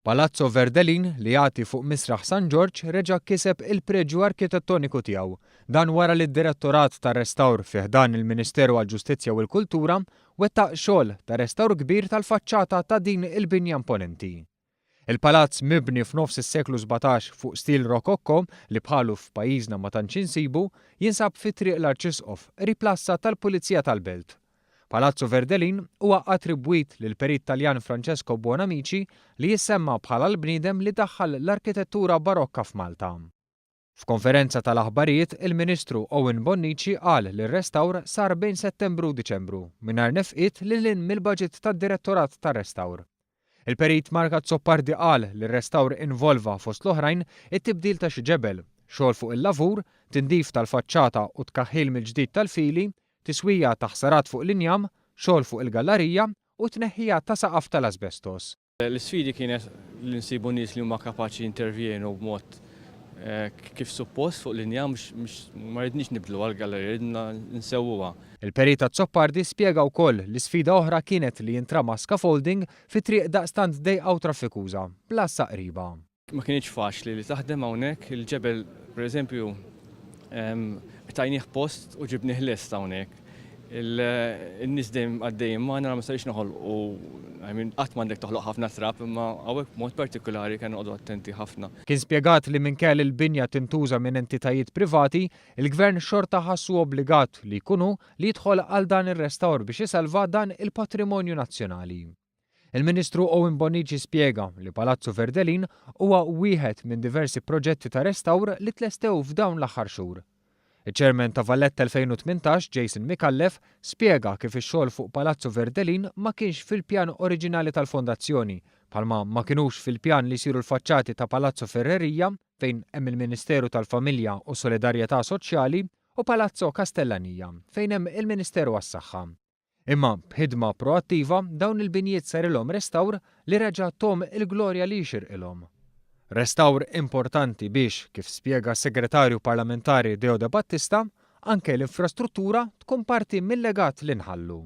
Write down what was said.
Palazzo Verdelin li jagħti fuq Misraħ San Ġorġ reġa' kiseb il-preġju arkitettoniku tiegħu. Dan wara li d-Direttorat tar-Restawr fi ħdan il-Ministeru għall-Ġustizzja u l-Kultura wettaq xogħol ta' restawr kbir tal-faċċata ta' din il-binja imponenti. Il-palazz mibni f'nofs is-seklu 17 fuq stil rokokko li bħalu f'pajjiżna ma tantx insibu, jinsab fi Triq l-Arċisqof, qrib l-Għassa tal-Pulizija tal-Belt. Palazzo Verdelin huwa attribwit lill-perit Taljan Francesco Buonamici li jissemma bħala l-bniedem li daħħal l-arkitettura Barokka f'Malta. F'konferenza tal-aħbarijiet, il-Ministru Owen Bonnici qal li r-restawr sar bejn Settembru u Diċembru, mingħajr nefqiet lil hinn mill-baġit tad-Direttorat tar-Restawr. Il-Perit Mark Azzopardi qal li r-restawr involva, fost l-oħrajn, it-tibdil ta' xi ġebel, xogħol fuq il-lavur, tindif tal-faċċata u tkaħħil mill-ġdid tal-fili, tiswija ta' ħsarat fuq l-injam, xogħol fuq il-gallarija u tneħħija ta' saqaf tal-asbestos. L-isfidi kienet li nsibu nies li huma kapaċi jintervjenu b'mod kif suppost fuq l-injam, mhux ma ridniex nibdluha l-gallerija, ridna nsewwuha. Il-Perit Azzopardi spjega wkoll li sfida oħra kienet li jintrama scaffolding fi triq daqstant dejqa u traffikuża, bl-għassa qriba. Ma kinitx faċli li taħdem hawnhekk, il-ġebel pereżempju qtajnieh post u ġibnieh lest hawnhekk. In-nies dejjem għaddejjin magħna ma stajniex noħolqu, I mean qatt m'għandek toħloq ħafna trab imma hawnhekk b'mod partikolari kellna noqogħdu attenti ħafna. Kien spjegat li minkejja li l-binja tintuża minn entitajiet privati, il-Gvern xorta ħassu obbligat li jkun hu li jidħol għal dan ir-restawr biex isalva dan il-patrimonju nazzjonali. Il-Ministru Owen Bonnici spjega li Palazzo Verdelin huwa wieħed minn diversi proġetti ta' restawr li tlestew f'dawn l-aħħar xhur. Iċ-Chairman ta' Valletta 2018, Jason Micallef, spjega kif ix-xogħol fuq Palazzo Verdelin ma kienx fil-pjan oriġinali tal-Fondazzjoni, bħalma ma kinux fil-pjan li jsiru l-faċċati ta' Palazzo Ferreria, fejn hemm il-Ministeru tal-Familja u Solidarjetà Soċjali, u Palazzo Castellania, fejn hemm il-Ministeru għas-Saħħa. Imma b'ħidma proattiva dawn il-binjiet sarilhom restawr li reġa' thom il-glorja li jixirqilhom. Restawr importanti biex, kif spjega s-Segretarju Parlamentari Deo Debattista, anke l-infrastruttura tkun parti mil-legat li nħallu.